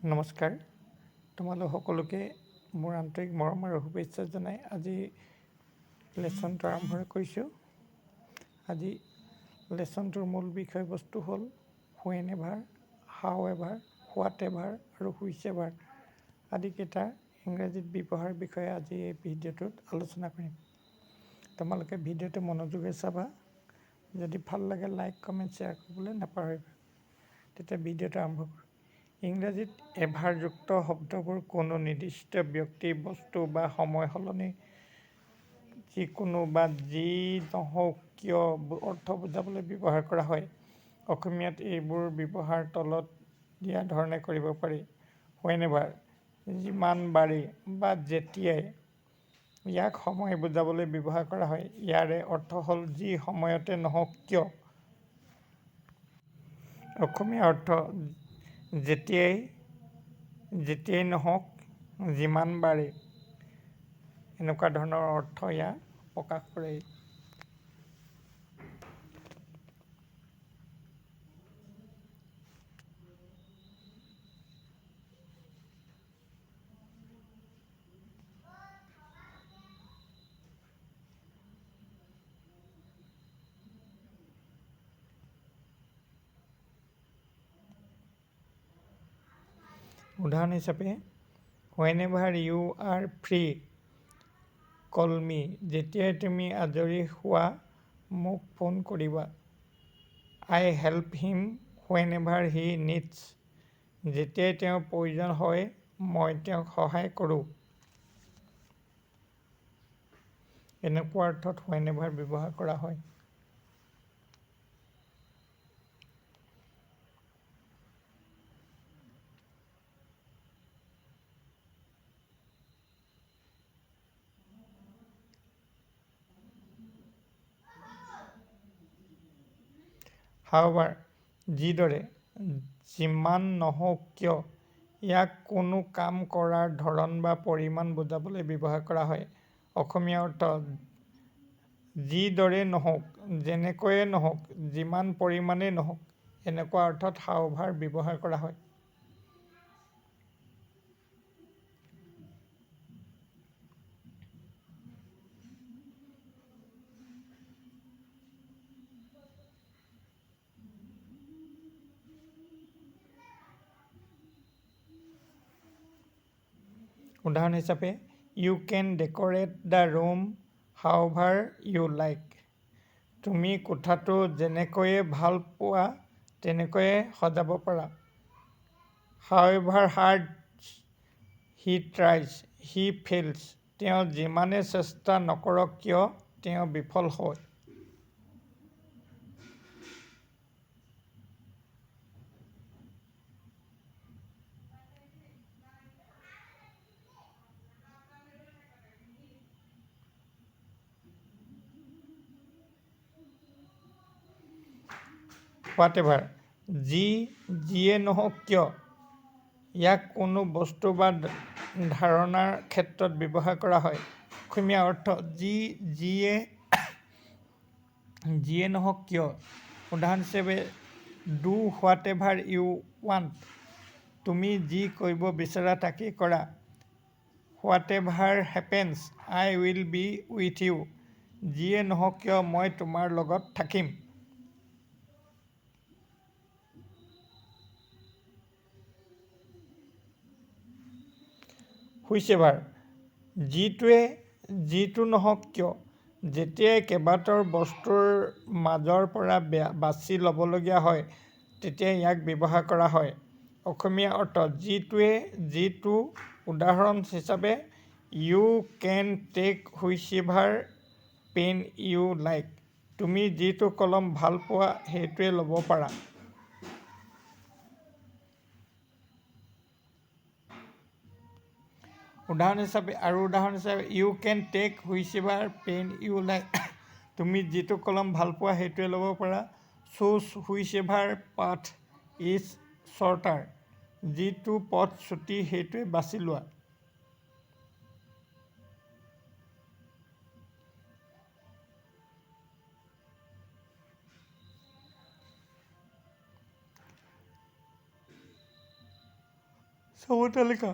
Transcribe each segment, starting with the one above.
নমস্কাৰ, তোমালোক সকলোকে মোৰ আন্তৰিক মৰম আৰু শুভেচ্ছা জনাই আজি লেচনটো আৰম্ভ কৰিছোঁ। আজি লেচনটোৰ মূল বিষয়বস্তু হ'ল when ever, how ever, what ever আৰু which ever আদিকেইটা ইংৰাজীত ব্যৱহাৰৰ বিষয়ে আজি এই ভিডিঅ'টোত আলোচনা কৰিম। তোমালোকে ভিডিঅ'টো মনোযোগেৰে চাবা। যদি ভাল লাগে, লাইক, কমেণ্ট, শ্বেয়াৰ কৰিবলৈ নাপাহৰিবা। তেতিয়া ভিডিঅ'টো আৰম্ভ কৰোঁ। ইংৰাজীত এভাৰযুক্ত শব্দবোৰ কোনো নিৰ্দিষ্ট ব্যক্তি, বস্তু বা সময় সলনি যিকোনো বা যি নহওক কিয় অৰ্থ বুজাবলৈ ব্যৱহাৰ কৰা হয়। অসমীয়াত এইবোৰ ব্যৱহাৰ তলত দিয়া ধৰণে কৰিব পাৰি। When ever, যিমান বাৰেই বা যেতিয়াই। ইয়াক সময় বুজাবলৈ ব্যৱহাৰ কৰা হয়। ইয়াৰে অৰ্থ হ'ল যি সময়তে নহওক কিয়। অসমীয়া অৰ্থ যেতিয়াই, যেতিয়াই নহওক, যিমান বাৰেই, এনেকুৱা ধৰণৰ অৰ্থ ইয়াৰ প্ৰকাশ কৰে। উদাহৰণ হিচাপে, "Whenever you are free, call me." যেতিয়াই তুমি আজৰি হোৱা, মোক ফোন কৰিবা। "I help him whenever he needs." যেতিয়াই তেওঁৰ প্ৰয়োজন হয়, মই তেওঁক সহায় কৰোঁ। এনেকুৱা অৰ্থত when ever ব্যৱহাৰ কৰা হয়। হাউএভাৰ, যিদৰে, যিমান নহওক কিয়। ইয়াক কোনো কাম কৰাৰ ধৰণ বা পৰিমাণ বুজাবলৈ ব্যৱহাৰ কৰা হয়। অসমীয়া অৰ্থ যিদৰেই নহওক, যেনেকৈয়ে নহওক, যিমান পৰিমাণেই নহওক, এনেকুৱা অৰ্থত হাউএভাৰ ব্যৱহাৰ কৰা হয়। উদাহৰণ হিচাপে, "You can decorate the room however you like." তুমি কোঠাটো যেনেকৈয়ে ভাল পোৱা তেনেকৈয়ে সজাব পাৰা। "However hard he tries, he fails." তেওঁ যিমানেই চেষ্টা নকৰক কিয়, তেওঁ বিফল হয়। What ever, যি, যিয়ে নহওক কিয়। ইয়াক কোনো বস্তু বা ধাৰণাৰ ক্ষেত্ৰত ব্যৱহাৰ কৰা হয়। অসমীয়া অৰ্থ যি, যিয়ে নহওক কিয়। উদাহৰণ হিচাপে, "Do whatever you want." তুমি যি কৰিব বিচৰা তাকেই কৰা। "Whatever happens, I will be with you." যিয়ে নহওক কিয়, মই তোমাৰ লগত থাকিম। Which ever, যিটোৱে, যিটো নহওক কিয়। যেতিয়াই কেইবাটাও বস্তুৰ মাজৰ পৰা বাছি ল'বলগীয়া হয়, তেতিয়া ইয়াক ব্যৱহাৰ কৰা হয়। অসমীয়া অৰ্থ যিটোৱে, যিটো। উদাহৰণ হিচাপে, "You can take whichever pen you like." তুমি যিটো কলম ভাল পোৱা, সেইটোৱেই ল'ব পাৰা। উদাহৰণ হিচাপে আৰু উদাহৰণ হিচাপে, "You can take whichever pen you like." তুমি যিটো কলম ভাল পোৱা, সেইটোৱে ল'ব পাৰা। "Choose whichever path is shorter." যিটো পথ চুটি, সেইটোৱেই বাছি লোৱা। চমু তালিকা।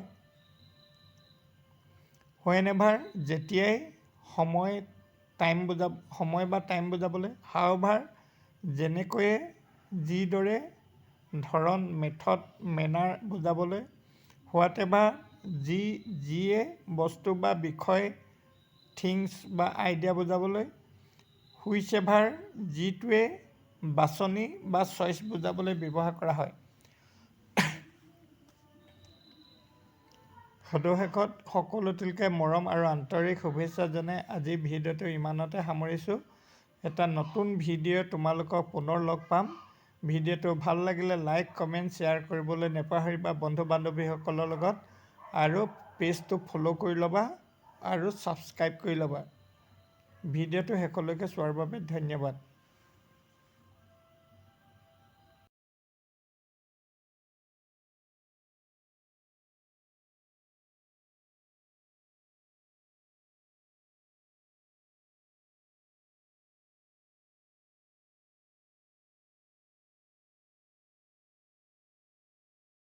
When ever, যেতিয়াই, সময়, টাইম বুজা, সময় বা টাইম বুজাবলৈ। হাউএভাৰ, যেনেকৈয়ে, যিদৰে, ধৰণ, মেথড, মেনাৰ বুজাবলৈ। What ever, যি, যিয়ে, বস্তু বা বিষয়, থিংছ বা আইডিয়া বুজাবলৈ। Which ever, যিটোৱে, বাছনি বা চইচ বুজাবলৈ ব্যৱহাৰ কৰা হয়। সদৌ শেষত সকলোটিলৈকে মৰম আৰু আন্তৰিক শুভেচ্ছা জনাই আজি ভিডিঅ'টো ইমানতে সামৰিছোঁ। এটা নতুন ভিডিঅ' তোমালোকক পুনৰ লগ পাম। ভিডিঅ'টো ভাল লাগিলে লাইক, কমেণ্ট, শ্বেয়াৰ কৰিবলৈ নেপাহৰিবা বন্ধু বান্ধৱীসকলৰ লগত, আৰু পেজটো ফ'ল' কৰি ল'বা আৰু ছাবস্ক্ৰাইব কৰি ল'বা। ভিডিঅ'টো শেষলৈকে চোৱাৰ বাবে ধন্যবাদ।